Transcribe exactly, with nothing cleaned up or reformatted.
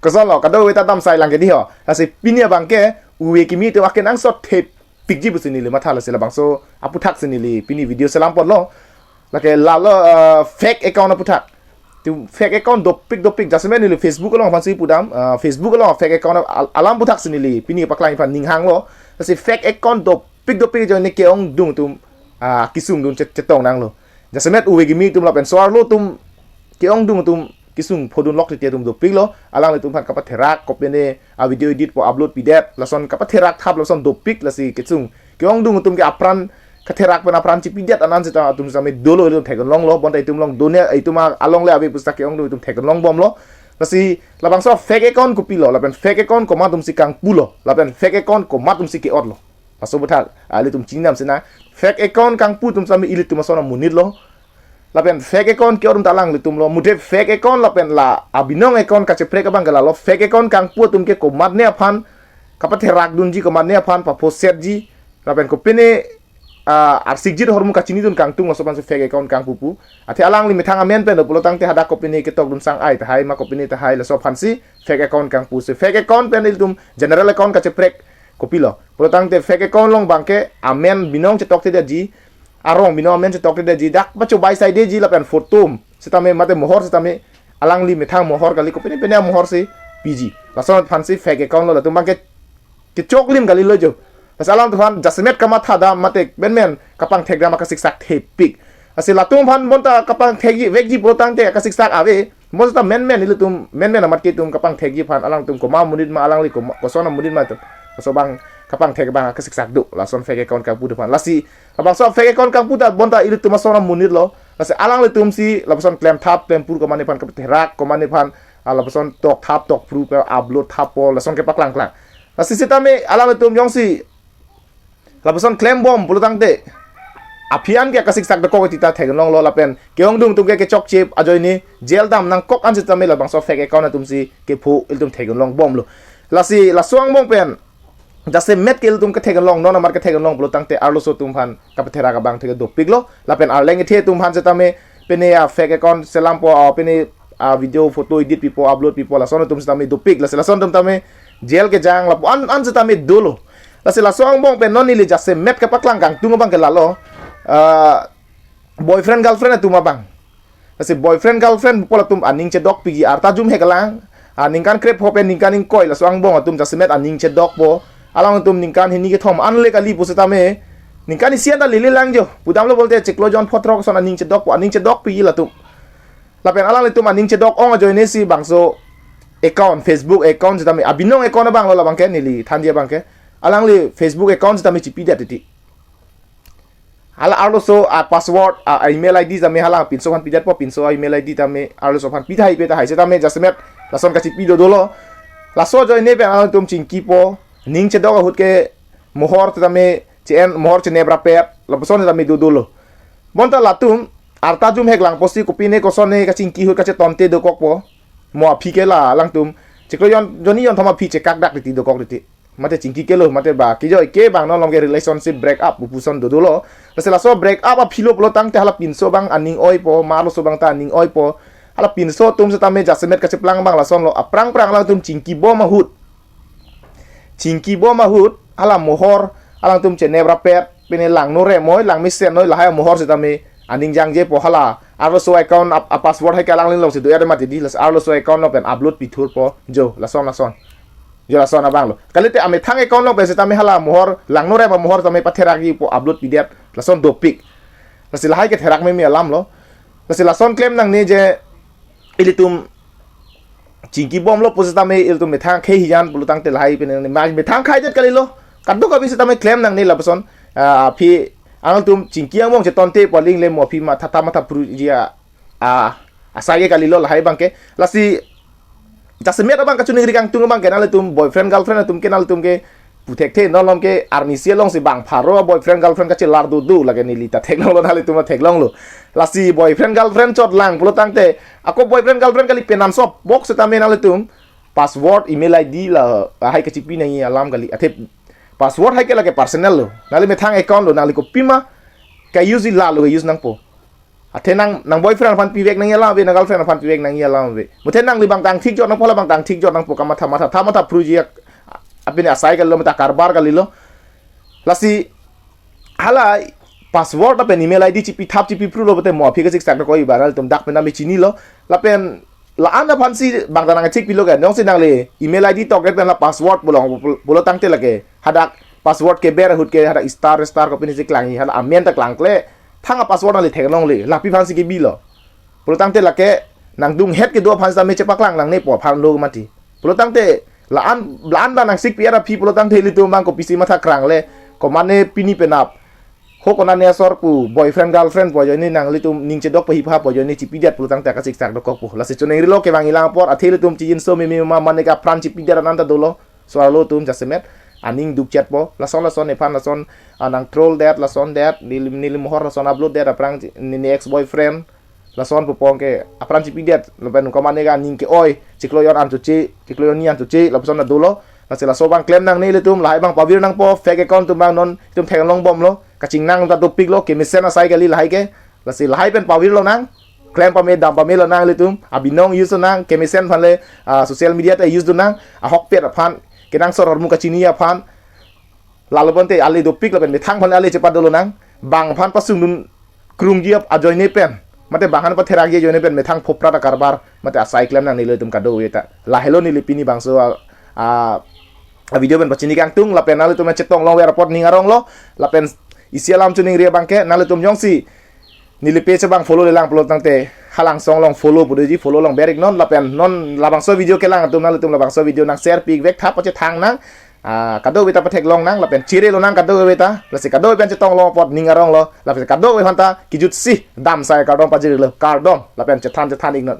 Kosonlo, kadokave ta damsai lang ke dei ho. Lasi pini abang ke, uve kimi atum akenangsot thepikji pusi neli matha, lasi labangso aputhak si neli pini video selam ponlo. Lake lalo, eh, fake account aputhak. Itum fake account dopik dopik. Jasemet neli Facebook along aphansi pudam, eh, Facebook along fake account al-, alam aputhak si neli pini paklang aphan ning hanglo. Lasi fake account dopik dopik ajoine ke-ongdung atum, ah, kesungdun chet-, chetong nanglo. Jasemet uve kimi atum lapen so-arlo atum ke-ongdung atum kesung phodun lok titi atum dopiklo, alanglitum aphan kapatherak, kopine a-video edit po upload pidet, lason kapatherak thap lason dopik, lasi kesung ke-ongdung atum ke apran katherak pen apran chipidet an-an seta atum sitame dolo, itum theklonglo, bonta itum along do-an, itum along le ave pusi ta ke-ongdung itum theklongbomlo. Lasi labangso fake account kopilo, lapen fake account komat atumsi kangpulo, lapen fake account komat atumsi ke-otlo. Laso aputhak, ah, ilitum chinidam sina. Fake account kangpu atum sitame ilitum ason amonitlo. Lapen fake account ke-ot atum ta alanglitumlo. Muthe fake account lapen la abinong account kacheprek abang ke lalo. Fake account kangpu atum ke komatne aphan kapatherakdunji, komatne aphan paphosetji. Lapen kopine, ah, arsikjit ahormu kachinidun kangtung laso aphansi fake account kangpu pu. Athe alangli methang amen pen do pulo tangte hadak kopine ketokdun sang ai tahai ma kopine tahai laso aphansi fake account kangpu. Si fake account pen ilitum general account kacheprek kopilo. Pulo tangte fake account along abang ke amen binong chetok tedetji, arong binong amen chetok tedetji, dak pachobai saidetji lapen photo sitame mate mohor sitame alangli methang mohor kali, kopine pine amohor si piji. Lason aphansi fake account lo, latum abang ke kechoklim kalilo jo. Lasi alanglitum aphan jasemet kamathadam mate menmen kapangthekdam akasiksak thepik. Lasi latum aphan bonta kapangthekji vekji pulo tangte akasiksak ave. Mo seta menmen ilitum, menmen amat ke itum kapangthekji aphan, alangtum komat amonit ma, alangli komat, koson amonit ma itum. Laso abang kapangthek abang akasiksak do, lason fake account kangpu atum aphan. Lasi labangso fake account kangpu ta bonta ilitum ason amonitlo. Lasi alanglitumsi lapuson klemthap klempur komatne aphan kapatherak, komatne aphan, ah, lapuson tokthap tokpru pe upload thappo, lason kepaklangklang. Lasi sitame alanglitum jongsi lapuson klembom pulo tangte aphi an ke akasiksak dokok tita theklonglo, lapen ke-ongdung atum ke kechokche ajoine jail dam nangkok an sitame labangso fake account atumsi kepho ilitum theklongbomlo. Lasi laso angbong pen jasemet ke ilitum ketheklong, non amat ketheklong pulo tangte arloso atum aphan kapatherak abang thek dopiklo, lapen arleng ethe atum aphan sitame pine a-fake account selampo, ah, pine a-video photo edit pipo, upload pipo, lason atum sitame dopik, lasi lason atum tame jail kejang lapu an, an sitame dolo. Lasi laso angbong pen non neli jasemet kepaklang kangtung abang ke lalo, ah, boyfriend girlfriend atum abang. Lasi boyfriend girlfriend pupo latum aning chedokpiji, arta jumhek lang, ah, ningkan krepho pen ningkan ingkoi laso angbong atum jasemet aning chedokpo. Alangtum ningkan hini kethom an le kali pusitame ningkan isi an ta lele lang jo. Pudamlo pulote chiklo jon phothrok ason aning chedokpo, aning chedokpiji latum. Lapen alanglitum aning chedok-ong ajoinesi bangso account, Facebook account sitame abinong account abanglo labang ke neli thanji abang ke. Alangli Facebook account sitame chipidet titi. Hala arloso a-password, a-email I D tame hala pinso aphan pidetpo, pinso a-email I D tame arloso aphan pithai pe tahai sitame jasemet lason kachipi dodolo. Laso ajoine pen alangtum chingkipo, ning chedok ahut ke mohor tame che-en, mohor chenep rapet, lapuson tame dodolo. Bonta latum arta jumhek lang pusi kopine kosonne kachingki ahut kachetonte dokokpo. Mo aphi ke la alangtum chiklo jon, jonni jonthom aphi chekakdak titi dokok titi. Mate chingki kelo, mate ba kijoi ke bang non along ke relationship break up puson dodolo. Lasi laso break up aphilo pulo tangte hala pinso abang aning oipo, ma arloso abang ta aning oipo. Hala pinso atum sitame jasemet kacheplang abang lasonlo, aphrang phrang alangtum chingkibom ahut. Chingkibom ahut, hala mohor alangtum chenep rapet, pine langno remoi, langmesen noi, lahai mohor sitame aning jangjepo, hala arloso account a, a-password hai ke alangli alongsi do-et mati dei, lasi arloso account along pen upload pithurpo, jo, lason lason. Jo, lason abanglo. Kalite amethang account along pen sitame hala mohor, langno rem amohor tame patherakjipo, upload pidet, lason dopik. Lasi lahai ketherak meme alamlo. Lasi lason klem nangne je ilitum chingkibomlo pusitame ilitum methang khei hijan pulo tangte lahai pine ma methang khaidet kalilo. Kadokave sitame klem nangne lapuson, ah, aphi alangtum chingki angbong chetonte po aling le mo aphi matha tha matha phruji a, ah, asai ke kalilo lahai abang ke. Lasi jasemet abang kachiningri kangtung abang ke nanglitum boyfriend girlfriend atum ke nanglitum ke puthekthe, non along ke arnisi alongsi bang pharo boyfriend girlfriend kachelar dodo, lake neli ta theklonglo, nanglitum ta theklonglo. Lasi boyfriend girlfriend chot lang pulo tangte ako boyfriend girlfriend kali, penam sop box sitame nanglitum password, email I D lahai kachipi nangji alam kali. Athe password hai ke lake personal lo, nangli methang account lo, nangli kopima ka-use lalo ka-use nangpo. Athe nang, nang boyfriend aphan pivek nangji alam ave, nang girlfriend aphan pivek nangji alam ave. Muthe nangli bang tang thik jot nangpo, la bang tang thik jot nangpo, kamatha matha tha matha pruji ak-, apini asai kalilo, mate akarbar kalilo. Lasi hala password lapen email I D chipithap chipiprulo pute mo aphi kachiksak dokok, ibarat atum dak pen nami chinilo. Lapen la-an aphansi bang ta nangchikpilo ke, jongsi nangli email I D tokdet pen la password pulo, pulo tangte lake hadak password keber ahut ke hadak star star kopine si klangji, hala amen ta klangkle, thang a-password nangli theklongle, lapi aphansi kebilo. Pulo tangte lake nangdunghet kedo aphan sitame chepaklang nangne po aphan lo mati. Pulo tangte la-an, la-an ba nangsikpi ara phi pulo tangte ilitum bang kopisi matha krangle, komane pini penap ho konane asor pu boyfriend girlfriend pu ajoine nanglitum ning chedok pahi pha pu ajoine chipidet pulo tangte kachiksak dokokpo. Lasi choningrilo kevang ilang apor, athe ilitum chijinso meme ma mane ke apran chipidet ananta dolo. So arlo atum jasemet aning dukchetpo. Lason lason nephan lason, ah, nang troll det, lason det, neli, neli mohor lason upload det, aphrang chi-, ne, ne ex boyfriend. Lason pupong ke apran chipidet, lapen komane ke aning ke-oi, chiklo jon an choche, chiklo jon ni an choche, lapuson na dolo. Lasi laso bang klem nangne ilitum, lahai bang pavir nangpo, fake account atum bang non itum theklongbomlo, kachingnang ta dopiklo, kemesen asai kali lahai ke. Lasi lahai pen pavirlo nang, klem pame dam pamelo nang ilitum, abinong use nang, kemesen aphanle, ah, social media ta use do nang, ahokpet aphan, kenangsot ahormu kachini aphan, lalo bonte ale dopik lapen methang aphan ale chepadolo nang, bang aphan pasungdun krungji ap ajoine pen, mate bang aphan patherakji ajoine pen methang phoprat akarbar, mate asai klem nangnelo itum kadokave ta. Lahelo neli pini bangso a, a, a video pen pachini kangtung, lapen nanglitum chetong longver apot ning aronglo, lapen isi alam choningri abang ke, nanglitum jongsi neli page abang follow-le lang pulo tangte, halangsong along follow pu doji, follow longver iknon, lapen non labangso video kelang atum nanglitum labangso video nang share pi vek tha pachethang nang, ah, kadokave ta patheklong nang, lapen chirelo nang kadokave ta, lasi kadokave pen chetong long apot ning aronglo, lapen kadokave aphan ta kejutsi dam sai kardom pajirlo, kardom, lapen chethan chethan iknon.